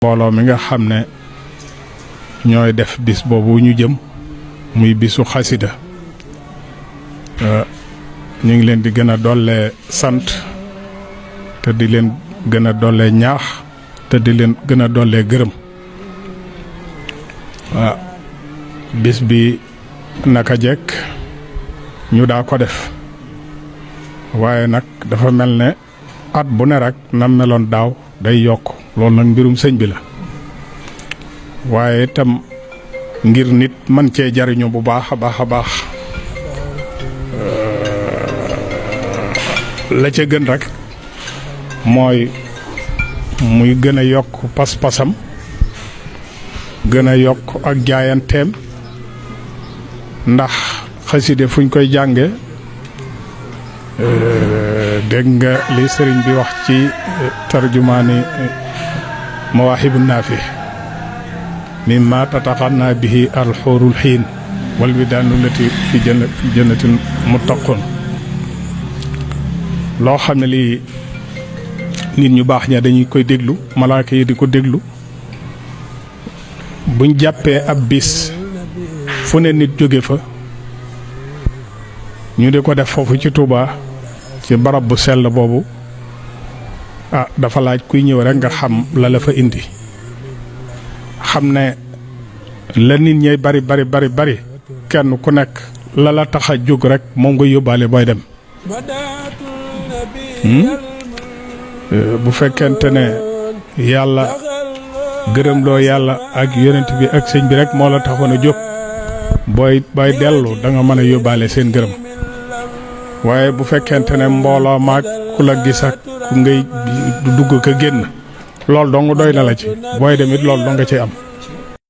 mbooloo mi nga xam ne ñooy def bis boobu ñu jëm muy bisu xasida ñu ngi leen di gën a dolle sant te di leen gën a dolle ñaax te di leen gën a dolle gërëm bis bi naka jekk ñu daa ko def waaye nag dafa mel ne at bu ne rek na meloon daaw day yokk loolu nag mbirum sëñ bi la waaye itam ngir nit man cee jariñu bu baax a baax la ca gën rek mooy muy gën a yokk pas-pasam gën a yokk ak jaayanteem ndax xaside fuñ koy jànge dégg nga li sëriñ bi wax ci tarjumaani mawaahibu naafi mimma tataxanna bihi alxuurul xiin wal widaanu lati fi jannatin muttaqun loo xam ne lii nit ñu baax ña dañuy koy déglu malaaka yi di ko déglu buñ jàppee ab bis fu ne nit jóge fa ñu di ko def foofu ci Touba ci barab bu sell boobu dafa laaj kuy ñëw rek nga xam la fa indi xam ne la nit ñay bari kenn ku nekk la tax a jóg rek moom nga yóbbaale booy dem bu fekkente ne yàlla gërëm loo yàlla ak yonent bi ak sëñ bi rek moo la taxoon a jóg booy dellu da nga mën a yóbbaale seen gërëm waaye bu fekkente ne mbooloo maag ku la gis ak ku ngay dugg ko génn loolu dong doy na la ci booy dem it loolu dong nga ci am